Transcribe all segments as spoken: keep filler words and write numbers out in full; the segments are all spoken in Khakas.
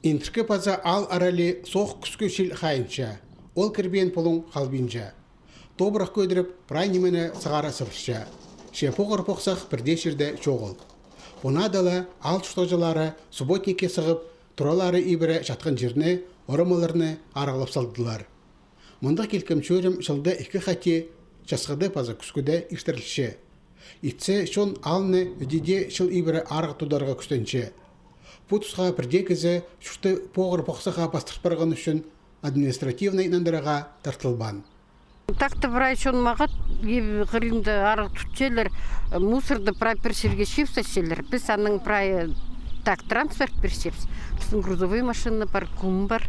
Индіркі Паза аал аралии соох кӱскӱ чил хайынча, ол кірбеен пулуң халбинча. Тобырах кӧдіріп, прай нимені сығара сыбысча. Че поғыр-поқсах пір дее чирде чоғыл. Пу наада ла аал чуртағҷылары субботникке сығып, туралары ибіре чатхан чирні, орамаларны арығлап салдылар. Мындағ килкім чӧрім чылда ікі хати, часхыда паза кӱскӱде иртірілче. Итсе, чон аалны іди дее чыл ибіре арығ тударға кӱстенче. Пу тусха пір дее кізі чуртты поғыр-поқсахха пастырып парған ӱчӱн административнай нандыраға тартылбаан. Так-то прай чон мағат, и хыринда арығ тутчалар, мусорды прай пір чирге чыып салчалар. Піс аның прай, э, так, транспорт пирчебіс. Пістің грузовой машина пар, кум пар.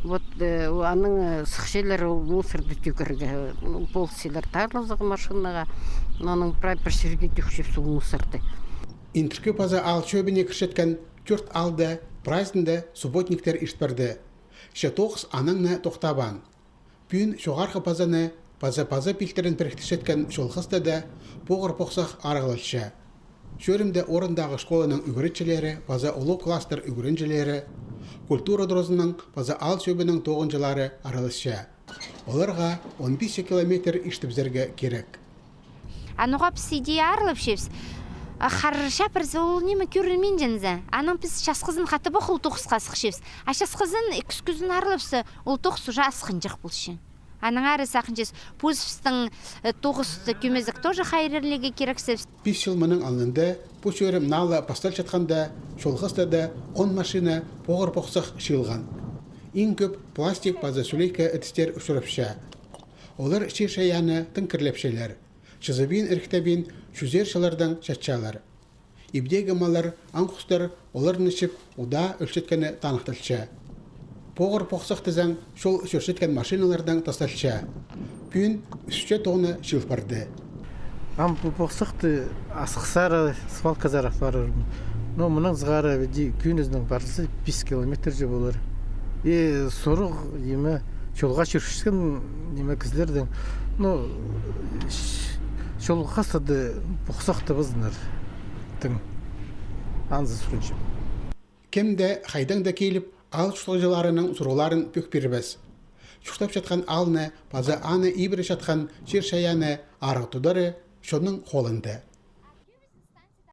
Вот, э, аның, э, сыхчалар ол мусорды тӧгерге, ну, полчалар тарлызығ машинаға. Но аның прай пір чирге тӧкчебіс ол мусорды. Индіркі Паза аал чӧбіне кірчеткен тӧрт аалда праздникте субботниктер ирт парды. Че тоғыс анаң на тохтабаан. Пӱӱн Чоғархы Пазаны паза Паза пилтірін піріктірчеткен Чолхастада поғыр-поқсах арығлалча. Чӧрімде орындағы школаның ӱгретчілері паза улуғ класстар ӱгренҷілері, культура туразының паза аал чӧбінің тоғынҷылары араласча. Оларға он пис километр иртібізерге кирек. А ноға піс иди арылапчабыс? А хар чапырза, ол ниме кӧрінминче зе. Анаң піс часхызын хатап ох ол тоғысха сыхчабыс. А часхызын, кӱскӱзін арылапса, ол тоғыс уже асхынҷах полча. Анаң ары сағынчабыс, позыбыстың, э, тоғысты кӧмезек тоже хайрарлирға кирексебіс. Пис чыл мының алнында пу чӧрім наа ла пасталчатханда, Чолхастада он машина поғыр-поқсах чыылған. Иң кӧп пластик паза сӱлейка ідістер учурапча. Олар чир-чайаанны тың кірлепчелер. Чызыбин, іріктебин, чӱзер чыллардаң чатчалар. Ибдегі маллар, аң-хустар оларны чіп, удаа ӧлчеткені таныхталча. Поғыр-поқсах тізең, чол чӧрчеткен машиналардаң тасталча. Пӱӱн ӱс чӱс тонна чыыл парды. Ам пу поқсахты асхыссар, свалказар апарарбын. Но мынаң сығара ведь кӧнізінең парылза, пис километр же полар. И сурығ, ниме, чолға чӧрчеткен, ниме, кізілердең, ну, Чолхастада поқсах табызыннар. Тың. Анзы сурынчам. Кем дее хайдаң даа киліп, аал чуртағҷыларының сурығларын пӧк пирбес. Чуртапчатхан аалны паза аны ибіре чатхан чир-чайаанны арығ тудары чонның холында.